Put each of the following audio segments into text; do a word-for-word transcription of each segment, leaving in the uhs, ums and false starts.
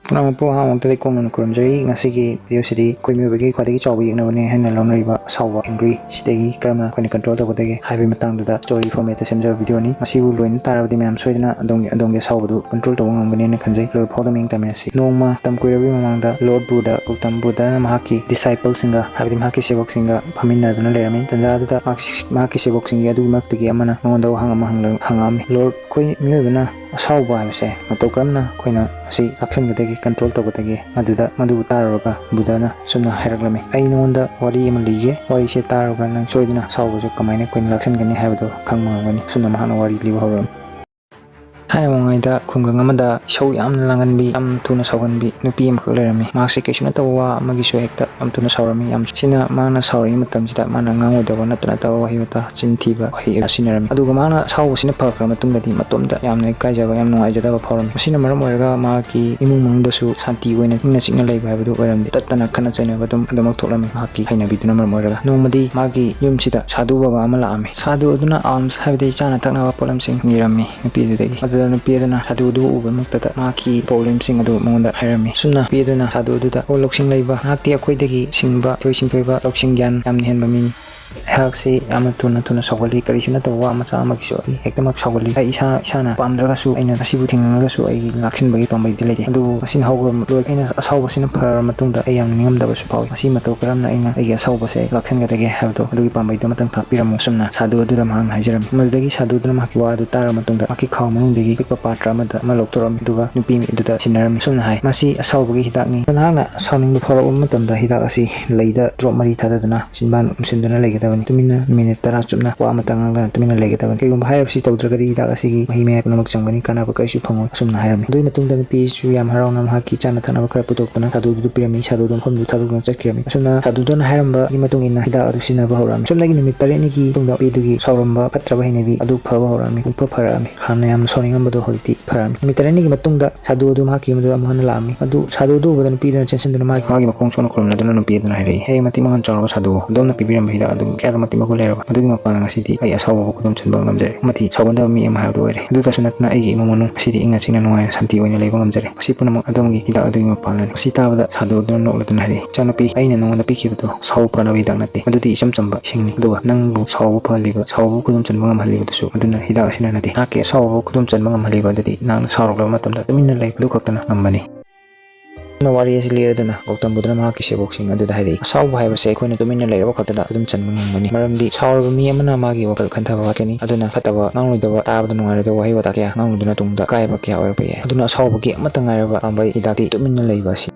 ꯄꯨꯝꯅꯃꯛꯄꯨ ꯑꯍꯥꯟꯕꯃꯛꯇꯗ ꯏꯀꯣꯡ ꯅꯧꯅ ꯈꯨꯔꯨꯝꯖꯔꯤ꯫ ꯉꯁꯤꯒꯤ video ꯁꯤꯗꯤ ꯑꯩꯈꯣꯏ ꯃꯤꯑꯣꯏꯕꯒꯤ ꯈ꯭ꯋꯥꯏꯗꯒꯤ ꯆꯥꯎꯕ ꯌꯦꯛꯅꯕꯅꯦ ꯍꯥꯏꯅ ꯂꯧꯅꯔꯤꯕ ꯑꯁꯥꯎꯕ, angry, ꯁꯤꯗꯒꯤ ꯀꯔꯝꯅ ꯑꯩꯈꯣꯏꯅ control ꯇꯧꯒꯗꯒꯦ ꯍꯥꯏꯕꯒꯤ ꯃꯇꯥꯡꯗꯨꯗ story format ꯇ ꯁꯦꯝꯖꯕ video ꯅꯤ꯫ ꯃꯁꯤꯕꯨ ꯂꯣꯏꯅ ꯇꯥꯔꯕꯗꯤ ꯃꯌꯥꯝ ꯁꯣꯏꯗꯅ ꯑꯗꯣꯝꯒꯤ, ꯑꯗꯣꯝꯒꯤ ꯑꯁꯥꯎꯕꯗꯨ control ꯇꯧꯕ ꯉꯝꯒꯅꯤ ꯍꯥꯏꯅ ꯈꯟꯖꯩ꯫ ꯂꯣꯏꯕ ꯐꯥꯎꯗ ꯃꯤꯠꯌꯦꯡ ꯇꯝꯃꯤꯟꯅꯁꯤ꯫ ꯅꯣꯡꯃ ꯃꯇꯝ ꯀꯨꯏꯔꯕꯒꯤ ꯃꯃꯥꯡꯗ Lord Buddha, ꯒꯧꯇꯝ ꯕꯨꯙꯅ ꯃꯍꯥꯛꯀꯤ disciple ꯁꯤꯡꯒ, ꯍꯥꯏꯕꯗꯤ ꯃꯍꯥꯛꯀꯤ ꯁꯦꯕꯣꯛꯁꯤꯡꯒ ꯐꯝꯃꯤꯟꯅꯗꯨꯅ ꯂꯩꯔꯝꯃꯤ꯫ ꯇꯟꯖꯥ ꯑꯗꯨꯗ ꯃꯍꯥꯛ-, ꯃꯍꯥꯛꯀꯤ ꯁꯦꯕꯣꯛꯁꯤꯡꯒꯤ ꯑꯗꯨꯒꯤ ꯃꯔꯛꯇꯒꯤ ꯑꯃꯅ ꯃꯉꯣꯟꯗ ꯋꯥꯍꯪ ꯑꯃ ꯍꯪꯂ-, ꯍꯪꯉꯛꯑꯝꯃꯤ꯫ "Lord, ꯑꯩꯈꯣꯏ ꯃꯤꯑꯣꯏꯕꯅ ꯑꯁꯥꯎꯕ ꯍꯥꯏꯕꯁꯦ ꯃꯇꯧ ꯀꯔꯝꯅ ꯑꯩꯈꯣꯏꯅ ꯃꯁꯤ ꯂꯥꯛꯁꯟꯒꯗꯒꯦ, control ꯇꯧꯒꯗꯒꯦ?" ꯑꯗꯨꯗ ꯃꯗꯨꯕꯨ ꯇꯥꯔꯨꯔꯒ ꯕꯨꯙꯅ ꯑꯁꯨꯝꯅ ꯍꯥꯏꯔꯛꯂꯝꯃꯤ, "ꯑꯩ ꯅꯉꯣꯟꯗ ꯋꯥꯔꯤ ꯑꯃ ꯂꯤꯒꯦ꯫ ꯋꯥꯔꯤꯁꯦ ꯇꯥꯔꯒ ꯅꯪ ꯁꯣꯏꯗꯅ ꯑꯁꯥꯎꯕꯁꯨ ꯀꯃꯥꯏꯅ ꯑꯩꯈꯣꯏꯅ ꯂꯥꯛꯁꯟꯒꯅꯤ ꯍꯥꯏꯕꯗꯨ ꯈꯪꯕ ꯉꯝꯒꯅꯤ꯫" ꯑꯁꯨꯝꯅ ꯃꯍꯥꯛꯅ ꯋꯥꯔꯤ ꯂꯤꯕ ꯍꯧꯔꯛꯂꯝꯃꯤ꯫ ꯊꯥꯏꯅ ꯃꯃꯥꯡꯉꯩꯗ ꯈꯨꯡꯒꯪ ꯑꯃꯗ ꯏꯁꯧ ꯌꯥꯝꯅ ꯂꯥꯡꯒꯟꯕꯤ, ꯌꯥꯝ ꯊꯨꯅ ꯁꯥꯎꯒꯟꯕꯤ ꯅꯨꯄꯤ ꯑꯃꯈꯛ ꯂꯩꯔꯝꯃꯤ꯫ ꯃꯍꯥꯛꯁꯦ ꯀꯩꯁꯨ ꯅꯠꯇꯕ ꯋꯥ ꯑꯃꯒꯤꯁꯨ ꯍꯦꯛꯇ ꯌꯥꯝ ꯊꯨꯅ ꯁꯥꯎꯔꯝꯃꯤ꯫ ꯌꯥꯝ ꯁꯤꯅ ꯃꯥꯅ ꯁꯥꯎꯔꯤꯉꯩ ꯃꯇꯝꯁꯤꯗ ꯃꯥꯅ ꯉꯥꯡꯉꯣꯏꯗꯕ ꯅꯠꯇ ꯅꯠꯇꯕ ꯋꯥꯍꯩ ꯋꯥꯇꯥ, ꯆꯤꯟ ꯊꯤꯕ ꯋꯥꯍꯩ ꯁꯤꯖꯤꯟꯅꯔꯝꯃꯤ꯫ ꯑꯗꯨꯒ ꯃꯥꯅ ꯑꯁꯥꯎꯕꯁꯤꯅ ꯐꯈ꯭ꯔ ꯃꯇꯨꯡꯗꯗꯤ ꯃꯇꯣꯝꯇ ꯌꯥꯝꯅ ꯏꯀꯥꯏꯖꯕ, ꯌꯥꯝ ꯅꯨꯡꯉꯥꯏꯖꯗꯕ ꯐꯥꯎꯔꯝꯃꯤ꯫ ꯃꯁꯤꯅ ꯃꯔꯝ ꯑꯣꯏꯔꯒ ꯃꯍꯥꯛꯀꯤ ꯏꯃꯨꯡ ꯃꯅꯨꯡꯗꯁꯨ ꯁꯥꯟꯇꯤ ꯑꯣꯏꯅ ꯏꯪꯅ ꯆꯤꯛꯅ ꯂꯩꯕ ꯍꯥꯏꯕꯗꯨ ꯑꯣꯏꯔꯝꯗꯦ꯫ ꯇꯠꯇꯅ ꯈꯠꯅ ꯆꯩꯅꯕ ꯑꯗꯨꯝ, ꯑꯗꯨꯃꯛ ꯊꯣꯛꯂꯝꯃꯤ꯫ ꯃꯍꯥꯛꯀꯤ ꯍꯩꯅꯕꯤꯗꯨꯅ ꯃꯔꯝ ꯑꯣꯏꯔꯒ ꯅꯣꯡꯃꯗꯤ ꯃꯥꯒꯤ ꯌꯨꯝꯁꯤꯗ ꯁꯥꯗꯨ ꯕꯕꯥ ꯑꯃ ꯂꯥꯛꯑꯝꯃꯤ꯫ ꯁꯥꯗꯨ ꯑꯗꯨꯅ alms ꯍꯥꯏꯕꯗꯤ ꯆꯥꯅ ꯊꯛꯅꯕ ꯄꯣꯠꯂꯝꯁꯤꯡ ꯅꯤꯔꯝꯃꯤ ꯅꯨꯄꯤ ꯑꯗꯨꯗꯒꯤ꯫ ꯑꯗꯨꯗ ꯅꯨꯄꯤ ꯑꯗꯨꯅ ꯁꯥꯗꯨ ꯑꯗꯨ ꯎꯕ ꯃꯛꯇꯗ ꯃꯍꯥꯛꯀꯤ problemꯁꯤꯡ ꯑꯗꯨ ꯃꯉꯣꯟꯗ ꯍꯥꯏꯔꯝꯃꯤ꯫ ꯑꯁꯨꯝꯅ ꯅꯨꯄꯤ ꯑꯗꯨꯅ ꯁꯥꯗꯨ ꯑꯗꯨꯗ, "ꯑꯣ ꯂꯧꯁꯤꯡ ꯂꯩꯕ, ꯅꯍꯥꯛꯇꯤ ꯑꯩꯈꯣꯏꯗꯒꯤ ꯁꯤꯡꯕ, ꯏꯊꯣꯏ ꯁꯤꯡꯊꯣꯏꯕ, ꯂꯧꯁꯤꯡ ꯒ꯭ꯌꯥꯟ ꯌꯥꯝꯅ ꯍꯦꯟꯕ ꯃꯤꯅꯤ꯫ ꯑꯩꯍꯥꯛꯁꯤ ꯌꯥꯝꯅ ꯊꯨꯅ ꯊꯨꯅ ꯁꯥꯎꯒꯜꯂꯤ꯫ ꯀꯔꯤꯁꯨ ꯅꯠꯇꯕ ꯋꯥ ꯃꯆꯥ ꯑꯃꯒꯤꯁꯨ ꯑꯩ ꯍꯦꯛꯇꯃꯛ ꯁꯥꯎꯒꯜꯂꯤ꯫ ꯑꯩ ꯏꯁꯥ, ꯏꯁꯥꯅ ꯄꯥꯝꯗ꯭ꯔꯒꯁꯨ, ꯑꯩꯅ ꯑꯁꯤꯕꯨ ꯊꯤꯡꯅꯤꯡꯉꯒꯁꯨ ꯑꯩꯒꯤ ꯂꯥꯛꯁꯤꯟꯕꯒꯤ ꯄꯥꯝꯕꯩꯗꯤ ꯂꯩꯇꯦ꯫ ꯑꯗꯨꯕꯨ ꯃꯁꯤꯅ ꯍꯧꯈ꯭ꯔꯕ ꯂꯣꯏ-, ꯑꯩꯅ ꯑꯁꯥꯎꯕꯁꯤꯅ ꯐꯔꯕ ꯃꯇꯨꯡꯗ ꯑꯩ ꯌꯥꯝꯅ ꯅꯤꯡꯉꯝꯗꯕꯁꯨ ꯐꯥꯎꯏ꯫ ꯃꯁꯤ ꯃꯇꯧ ꯀꯔꯝꯅ ꯑꯩꯅ ꯑꯩꯒꯤ ꯑꯁꯥꯎꯕꯁꯦ ꯂꯥꯛꯁꯤꯟꯒꯗꯒꯦ ꯍꯥꯏꯕꯗꯣ ꯑꯗꯨꯒꯤ ꯄꯥꯝꯕꯩꯗꯣ ꯑꯃꯇꯪ ꯇꯥꯛꯄꯤꯔꯝꯃꯨ꯫" ꯑꯁꯨꯝꯅ ꯁꯥꯗꯨ ꯑꯗꯨꯗ ꯃꯍꯥꯛꯅ ꯍꯥꯏꯖꯔꯝꯃꯤ꯫ ꯃꯗꯨꯗꯒꯤ ꯁꯥꯗꯨ ꯑꯗꯨꯅ ꯃꯍꯥꯛꯀꯤ ꯋꯥ ꯑꯗꯨ ꯇꯥꯔꯕ ꯃꯇꯨꯡꯗ ꯃꯍꯥꯛꯀꯤ ꯈꯥꯎ ꯃꯅꯨꯡꯗꯒꯤ ꯑꯄꯤꯛꯄ ꯄꯥꯇ꯭ꯔ ꯑꯃꯗ ꯑꯃ ꯂꯧꯊꯣꯔꯛꯑꯝꯃꯤ꯫ ꯑꯗꯨꯒ ꯅꯨꯄꯤ ꯑꯗꯨꯗ ꯁꯤꯟꯅꯔꯝꯃꯤ꯫ ꯑꯁꯨꯝꯅ ꯍꯥꯏ, "ꯃꯁꯤ ꯑꯁꯥꯎꯕꯒꯤ ꯍꯤꯗꯥꯛꯅꯤ꯫ ꯅꯍꯥꯛꯅ ꯁꯥꯎꯅꯤꯡꯕ ꯐꯥꯎꯔꯛꯄ ꯃꯇꯝꯗ ꯍꯤꯗꯥꯛ ꯑꯁꯤ ꯂꯩꯗ drop ꯃꯔꯤ ꯊꯥꯗꯗꯨꯅ ꯆꯤꯟꯕꯥꯟ ꯎꯝꯁꯤꯟꯗꯨꯅ ꯂꯩꯒꯗꯕꯅꯤ꯫ ꯇꯨꯃꯤꯟꯅ ꯃꯤꯅꯤꯠ ꯇꯔꯥ ꯆꯨꯞꯅ ꯋꯥ ꯑꯃꯇ ꯉꯥꯡꯗꯅ ꯇꯨꯃꯤꯟꯅ ꯂꯩꯒꯗꯕꯅꯤ꯫ ꯀꯩꯒꯨꯝꯕ ꯍꯥꯏꯔꯤꯕꯁꯤ ꯇꯧꯗ꯭ꯔꯒꯗꯤ ꯍꯤꯗꯥꯛ ꯑꯁꯤꯒꯤ ꯃꯍꯤ ꯃꯌꯥꯏ ꯄꯨꯝꯅꯃꯛ ꯆꯝꯒꯅꯤ, ꯀꯥꯟꯅꯕ ꯀꯔꯤꯁꯨ ꯐꯪꯉꯣꯏ꯫" ꯑꯁꯨꯝꯅ ꯍꯥꯏꯔꯝꯃꯤ꯫ ꯑꯗꯨꯒꯤ ꯃꯇꯨꯡꯗ ꯅꯨꯄꯤꯁꯨ ꯌꯥꯝ ꯍꯔꯥꯎꯅ ꯃꯍꯥꯛꯀꯤ ꯆꯥꯅ ꯊꯛꯅꯕ ꯈꯔ ꯄꯨꯊꯣꯛꯇꯨꯅ ꯁꯥꯗꯨ ꯑꯗꯨꯗ ꯄꯤꯔꯝꯃꯤ꯫ ꯁꯥꯗꯨ ꯑꯗꯨ ꯃꯐꯝꯗꯨꯗ ꯊꯥꯗꯣꯛꯇꯨꯅ ꯆꯠꯈꯤꯔꯝꯃꯤ꯫ ꯑꯁꯨꯝꯅ ꯁꯥꯗꯨꯗꯨꯅ ꯍꯥꯏꯔꯝꯕꯒꯤ ꯃꯇꯨꯡ ꯏꯟꯅ ꯍꯤꯗꯥꯛ ꯑꯗꯨ ꯁꯤꯖꯤꯟꯅꯕ ꯍꯧꯔꯛꯑꯝꯃꯤ꯫ ꯑꯁꯨꯝꯅꯒꯤ ꯅꯨꯃꯤꯠ ꯇꯔꯦꯠꯅꯤꯒꯤ ꯃꯇꯨꯡꯗ ꯅꯨꯄꯤꯗꯨꯒꯤ ꯁꯥꯎꯔꯝꯕ ꯐꯠꯇ꯭ꯔꯕ ꯍꯩꯅꯕꯤ ꯑꯗꯨ ꯐꯕ ꯍꯧꯔꯛꯑꯝꯃꯤ꯫ ꯄꯨꯡꯐ ꯐꯔꯛꯑꯝꯃꯤ꯫ ꯍꯥꯟꯅ ꯌꯥꯝꯅ ꯁꯥꯎꯅꯤꯡꯉꯝꯕꯗꯣ ꯍꯧꯖꯤꯛꯇꯤ ꯐꯔꯛꯑꯝꯃꯤ꯫ ꯅꯨꯃꯤꯠ ꯇꯔꯦꯠꯅꯤꯒꯤ ꯃꯇꯨꯡꯗ ꯁꯥꯗꯨ ꯑꯗꯨ ꯃꯍꯥꯛꯀꯤ ꯌꯨꯝꯗꯨꯗ ꯑꯃꯨꯛ ꯍꯟꯅ ꯂꯥꯛꯑꯝꯃꯤ꯫ ꯑꯗꯨ ꯁꯥꯗꯨ ꯑꯗꯨ ꯎꯕꯗ ꯅꯨꯄꯤꯗꯨꯅ ꯆꯦꯟꯁꯤꯟꯗꯨꯅ ꯃꯥꯒꯤ ꯃꯥꯒꯤ ꯃꯈꯣꯡ ꯁꯣꯛꯅ ꯈꯨꯔꯨꯝꯅꯗꯨꯅ ꯅꯨꯄꯤ ꯑꯗꯨꯅ ꯍꯥꯏꯔꯛꯏ, "ꯍꯦ, ꯃꯇꯤꯛ ꯃꯉꯥꯜ ꯆꯥꯎꯔꯕ ꯁꯥꯗꯨ, ꯑꯗꯣꯝꯅ ꯄꯤꯕꯤꯔꯝꯕ ꯍꯤꯗꯥꯛ ꯑꯗꯨ ꯀꯌꯥꯗ ꯃꯇꯤꯛ ꯃꯒꯨꯟ ꯂꯩꯔꯕ, ꯃꯗꯨꯒꯤ ꯃꯄꯥꯟꯅ ꯉꯁꯤꯗꯤ ꯑꯩ ꯑꯁꯥꯎꯕꯕꯨ ꯈꯨꯗꯨꯝ ꯆꯟꯕ ꯉꯝꯖꯔꯦ ꯑꯃꯗꯤ ꯁꯥꯎꯒꯟꯗꯕ ꯃꯤ ꯑꯃ ꯍꯥꯏꯕꯗꯨ ꯑꯣꯏꯔꯦ꯫ ꯑꯗꯨꯗꯁꯨ ꯅꯠꯇꯅ ꯑꯩꯒꯤ ꯏꯃꯨꯡ ꯃꯅꯨꯡ ꯉꯁꯤꯗꯤ ꯏꯪꯅ ꯆꯤꯛꯅ ꯅꯨꯡꯉꯥꯏꯅ ꯁꯥꯟꯇꯤ ꯑꯣꯏꯅ ꯂꯩꯕ ꯉꯝꯖꯔꯦ꯫ ꯃꯁꯤ ꯄꯨꯝꯅꯃꯛ ꯑꯗꯣꯝꯒꯤ ꯍꯤꯗꯥꯛ ꯑꯗꯨꯒꯤ ꯃꯄꯥꯟꯅꯅꯤ꯫ ꯃꯁꯤ ꯇꯥꯕꯗ ꯁꯥꯗꯣ ꯑꯗꯨꯅ ꯅꯣꯛꯂꯗꯨꯅ ꯍꯥꯏꯔꯛꯏ, "ꯏꯆꯥꯅꯨꯄꯤ, ꯑꯩꯅ ꯅꯉꯣꯟꯗ ꯄꯤꯈꯤꯕꯗꯣ ꯁꯥꯎ ꯐꯅꯕ ꯍꯤꯗꯥꯛ ꯅꯠꯇꯦ, ꯃꯗꯨꯗꯤ ꯏꯆꯝ ꯆꯝꯕ ꯏꯁꯤꯡꯅꯤ꯫ ꯑꯗꯨꯒ ꯅꯪꯕꯨ ꯁꯥꯎꯕ ꯐꯍꯜꯂꯤꯕ, ꯁꯥꯎꯕꯕꯨ ꯈꯨꯗꯨꯝ ꯆꯟꯕ ꯉꯝꯍꯜꯂꯤꯕꯗꯨꯁꯨ ꯑꯗꯨꯅ ꯍꯤꯗꯥꯛ ꯑꯁꯤꯅ ꯅꯠꯇꯦ꯫ ꯅꯍꯥꯛꯀꯤ ꯑꯁꯥꯎꯕꯕꯨ ꯈꯨꯗꯨꯝ ꯆꯟꯕ ꯉꯝꯍꯜꯂꯤꯕ ꯑꯗꯨꯗꯤ ꯅꯍꯥꯛꯅ ꯁꯥꯎꯔꯛꯂꯕ ꯃꯇꯝꯗ ꯇꯨꯃꯤꯟꯅ ꯂꯩꯕꯗꯨ ꯈꯛꯇꯅ ꯉꯝꯕꯅꯤ"꯫ ꯋꯥꯔꯤ ꯑꯁꯤ ꯂꯤꯔꯗꯨꯅ ꯒꯧꯇꯝ ꯕꯨꯙꯅ ꯃꯍꯥꯛꯀꯤ ꯁꯦꯕꯣꯛꯁꯤꯡ ꯑꯗꯨꯗ ꯍꯥꯏꯔꯛꯏ, "ꯑꯁꯥꯎꯕ ꯍꯥꯏꯕꯁꯦ ꯑꯩꯈꯣꯏꯅ ꯇꯨꯃꯤꯟꯅ ꯂꯩꯔꯕ ꯈꯛꯇꯗ ꯑꯗꯨꯝ ꯆꯟꯕ ꯉꯝꯒꯅꯤ꯫ ꯃꯔꯝꯗꯤ ꯁꯥꯎꯔꯕ ꯃꯤ ꯑꯃꯅ ꯃꯥꯒꯤ ꯋꯥꯈꯜ ꯈꯟꯊꯕ ꯋꯥꯠꯀꯅꯤ꯫ ꯑꯗꯨꯅ ꯐꯠꯇꯕ, ꯉꯥꯡꯂꯣꯏꯗꯕ, ꯇꯥꯕꯗ ꯅꯨꯡꯉꯥꯏꯔꯣꯏꯗꯕ ꯋꯥꯍꯩ ꯋꯥꯇꯥ ꯀꯌꯥ ꯉꯥꯡꯂꯨꯗꯨꯅ ꯇꯨꯡꯗ ꯑꯀꯥꯏꯕ ꯀꯌꯥ ꯑꯣꯏꯔꯛꯄ ꯌꯥꯏ꯫ ꯑꯗꯨꯅ ꯑꯁꯥꯎꯕꯒꯤ ꯑꯃꯠꯇ ꯉꯥꯏꯔꯕ ꯄꯥꯝꯕꯩ ꯍꯤꯗꯥꯛꯇꯤ ꯇꯨꯃꯤꯟꯅ ꯂꯩꯕ ꯑꯁꯤ"꯫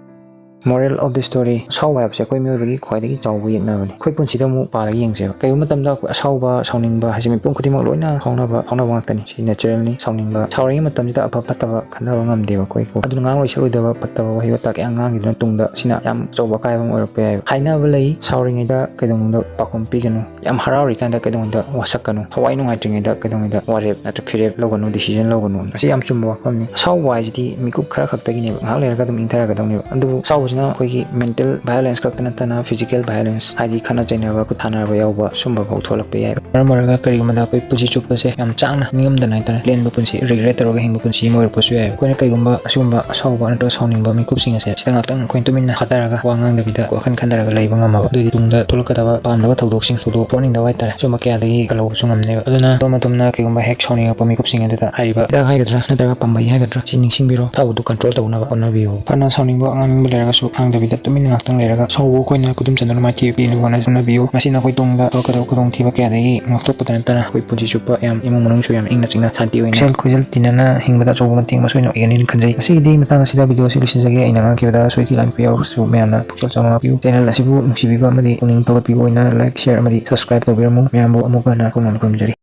Moral of the story: ꯑꯁꯥꯎꯕ ꯍꯥꯏꯕꯁꯦ ꯑꯩꯈꯣꯏ ꯃꯤꯑꯣꯏꯕꯒꯤ ꯈ꯭ꯋꯥꯏꯗꯒꯤ ꯆꯥꯎꯕ ꯌꯦꯛꯅꯕꯅꯤ꯫ ꯑꯩꯈꯣꯏ ꯄꯨꯟꯁꯤꯗ ꯑꯃꯨꯛ ꯄꯥꯜꯂꯒ ꯌꯦꯡꯁꯦꯕ꯫ ꯀꯩꯒꯨꯝꯕ ꯃꯇꯝꯗ ꯑꯩꯈꯣꯏ ꯑꯁꯥꯎꯕ, ꯁꯥꯎꯅꯤꯡꯕ ꯍꯥꯏꯁꯦ ꯃꯤꯄꯨꯝ ꯈꯨꯗꯤꯡꯃꯛ ꯂꯣꯏꯅ ꯐꯥꯎꯅꯕ, ꯐꯥꯎꯅꯕ ꯉꯥꯛꯇꯅꯤ꯫ ꯁꯤ natural ꯅꯤ꯫ ꯁꯥꯎꯅꯤꯡꯕ, ꯁꯥꯎꯔꯤꯉꯩ ꯃꯇꯝꯁꯤꯗ ꯑꯐ ꯐꯠꯇꯕ ꯈꯟꯅꯕ ꯉꯝꯗꯦꯕ ꯑꯩꯈꯣꯏ꯫ ꯑꯗꯨꯅ ꯉꯥꯡꯂꯣꯏ ꯁꯛꯂꯣꯏꯗꯕ ꯐꯠꯇꯕ ꯋꯥꯍꯩ ꯋꯥꯇꯥ ꯀꯌꯥ ꯉꯥꯡꯈꯤꯗꯨꯅ ꯇꯨꯡꯗ ꯁꯤꯅ ꯌꯥꯝ ꯑꯆꯧꯕ ꯑꯀꯥꯏꯕ ꯑꯃ ꯑꯣꯏꯔꯛꯄ ꯌꯥꯏꯕ꯫ ꯍꯥꯏꯅꯕ ꯂꯩ, "ꯁꯥꯎꯔꯤꯉꯩꯗ ꯀꯩꯗꯧꯅꯨꯡꯗ ꯄꯥꯈꯣꯟ ꯄꯤꯒꯅꯨ, ꯌꯥꯝ ꯍꯔꯥꯎꯔꯤꯀꯥꯟꯗ ꯀꯩꯗꯧꯅꯨꯡꯗ ꯋꯥꯁꯛꯀꯅꯨ, ꯊꯋꯥꯏ ꯅꯨꯡꯉꯥꯏꯇ꯭ꯔꯤꯉꯩꯗ ꯀꯩꯗꯧꯅꯨꯡꯗ ꯋꯥꯔꯦꯞ ꯅꯠꯇ꯭ꯔ ꯐꯤꯔꯦꯞ ꯂꯧꯒꯅꯨ, decision ꯂꯧꯒꯅꯨ"꯫ ꯃꯁꯤ ꯌꯥꯝ ꯆꯨꯝꯕ ꯋꯥꯐꯝꯅꯤ꯫ ꯑꯁꯥꯎꯕ ꯍꯥꯏꯁꯤꯗꯤ ꯃꯤꯀꯨꯞ ꯈꯔ ꯈꯛꯇꯒꯤꯅꯦꯕ, ꯉꯥꯏꯍꯥꯛ ꯂꯩꯔꯒ ꯑꯗꯨꯝ ꯏꯪꯊꯔꯛꯀꯗꯧꯅꯦꯕ꯫ ꯑꯗꯨꯕꯨ ꯑꯁꯥꯎꯕꯁꯤꯅ ꯑꯩꯈꯣꯏꯒꯤ mental violence ꯈꯛꯇ ꯅꯠꯇꯅ physical violence, ꯍꯥꯏꯗꯤ ꯈꯠꯅ ꯆꯩꯅꯕ, ꯈꯨꯠ ꯊꯥꯅꯔꯕ ꯌꯥꯎꯕ, ꯁꯨꯝꯕ ꯐꯥꯎ ꯊꯣꯛꯂꯛꯄ ꯌꯥꯏ꯫ ꯃꯔꯝ ꯑꯣꯏꯔꯒ ꯀꯔꯤꯒꯨꯝꯕꯗ ꯑꯩꯈꯣꯏ ꯄꯨꯟꯁꯤ ꯆꯨꯞꯄꯁꯦ ꯌꯥꯝ ꯆꯥꯛꯅ ꯅꯤꯡꯉꯝꯗꯅ ꯍꯥꯏꯇꯥꯔꯦ ꯂꯦꯟꯕ ꯄꯨꯟꯁꯤ, regret ꯇꯧꯔꯒ ꯍꯤꯡꯕ ꯄꯨꯟꯁꯤ ꯑꯃ ꯑꯣꯏꯔꯛꯄꯁꯨ ꯌꯥꯏ꯫ ꯑꯩꯈꯣꯏꯅ ꯀꯩꯒꯨꯝꯕ ꯑꯁꯤꯒꯨꯝꯕ ꯑꯁꯥꯎꯕ ꯅꯠꯇ꯭ꯔꯒ ꯁꯥꯎꯅꯤꯡꯕ ꯃꯤꯀꯨꯞꯁꯤꯡ ꯑꯁꯦ ꯁꯤꯗ ꯉꯥꯛꯇꯪ ꯑꯩꯈꯣꯏꯅ ꯇꯨꯃꯤꯟꯅ ꯐꯥꯊꯔꯒ ꯋꯥ ꯉꯥꯡꯗꯕꯤꯗ ꯋꯥꯈꯜ ꯈꯟꯊꯔꯒ ꯂꯩꯕ ꯉꯝꯃꯕ, ꯑꯗꯨꯗꯤ ꯇꯨꯡꯗ ꯊꯣꯛꯂꯛꯀꯗꯕ ꯄꯥꯝꯗꯕ ꯊꯧꯗꯣꯛꯁꯤꯡ, ꯊꯧꯗꯣꯛ ꯄꯣꯛꯍꯟꯅꯤꯡꯗꯕ ꯍꯥꯏꯇꯥꯔꯦ, ꯁꯨꯝꯕ ꯀꯌꯥꯗꯒꯤ ꯀꯜꯍꯧꯕꯁꯨ ꯉꯝꯅꯦꯕ꯫ ꯑꯗꯨꯅ ꯑꯗꯣꯝ ꯑꯗꯣꯝꯅ ꯀꯩꯒꯨꯝꯕ ꯍꯦꯛ ꯁꯥꯎꯅꯤꯡꯉꯛꯄ ꯃꯤꯀꯨꯞꯁꯤꯡ ꯑꯗꯨꯗ ꯍꯥꯏꯔꯤꯕ ꯍꯤꯗꯥꯛ ꯍꯥꯏꯒꯗ꯭ꯔꯥ ꯅꯠꯇ꯭ꯔꯒ ꯄꯥꯝꯕꯩ ꯍꯥꯏꯒꯗ꯭ꯔꯥ ꯁꯤ ꯅꯤꯡꯁꯤꯡꯕꯤꯔꯣ, ꯑꯁꯥꯎꯕꯗꯨ control ꯇꯧꯅꯕ ꯍꯣꯠꯅꯕꯤꯌꯨ꯫ ꯐꯅ ꯁꯥꯎꯅꯤꯡꯕ, ꯉꯥꯡꯅꯤꯡꯕ ꯂꯩꯔꯒꯁꯨ ꯈꯥꯡꯗꯕꯤꯗ ꯇꯨꯃꯤꯟꯅ ꯉꯥꯛꯇꯪ ꯂꯩꯔꯒ ꯑꯁꯥꯎꯕ ꯑꯩꯈꯣꯏꯅ ꯈꯨꯗꯨꯝ ꯆꯟꯗꯅ ꯃꯥꯏꯊꯤꯕ ꯄꯤꯅꯕ ꯍꯣꯠꯅꯕꯤꯌꯨ꯫ ꯃꯁꯤꯅ ꯑꯩꯈꯣꯏ ꯇꯨꯡꯗ ꯊꯣꯛꯂꯛꯀꯗꯕ ꯈꯨꯗꯣꯡꯊꯤꯕ ꯀꯌꯥꯗꯒꯤ ꯉꯥꯛꯊꯣꯛꯄꯗ ꯅꯠꯇꯅ ꯑꯩꯈꯣꯏ ꯄꯨꯟꯁꯤ ꯆꯨꯞꯄ ꯌꯥꯝ ꯏꯃꯨꯡ ꯃꯅꯨꯡꯁꯨ ꯌꯥꯝ ꯏꯪꯅ ꯆꯤꯛꯅ ꯁꯥꯟꯇꯤ ꯑꯣꯏꯅ ꯁꯦꯜ ꯈꯣꯏꯖꯜ ꯇꯤꯟꯅꯅ ꯍꯤꯡꯕꯗ ꯑꯆꯧꯕ ꯃꯇꯦꯡ ꯑꯃꯁꯨ ꯑꯣꯏꯅ ꯑꯣꯏꯒꯅꯤꯅ ꯈꯟꯖꯩ꯫ ꯉꯁꯤꯒꯤꯗꯤ ꯃꯇꯥꯡ ꯑꯁꯤꯗ video ꯑꯁꯤ ꯂꯣꯏꯁꯤꯟꯖꯒꯦ꯫ ꯑꯩꯅ ꯉꯥꯡꯈꯤꯕꯗ ꯑꯁꯣꯏ ꯑꯀꯥꯏ ꯂꯥꯟꯕ ꯌꯥꯎꯔꯕꯁꯨ ꯃꯌꯥꯝꯅ ꯄꯨꯛꯆꯦꯜ ꯆꯥꯎꯅ ꯉꯥꯛꯄꯤꯌꯨ꯫ Channel ꯑꯁꯤꯕꯨ ꯅꯨꯡꯁꯤꯕꯤꯕ ꯑꯃꯗꯤ ꯄꯨꯛꯅꯤꯡ ꯊꯧꯒꯠꯄꯤꯕ ꯑꯣꯏꯅ like, share ꯑꯃꯗꯤ subscribe ꯇꯧꯕꯤꯔꯝꯃꯨ꯫ ꯃꯌꯥꯝꯕꯨ ꯑꯃꯨꯛ ꯍꯟꯅ ꯈꯨꯔꯨꯝꯖꯔꯤ꯫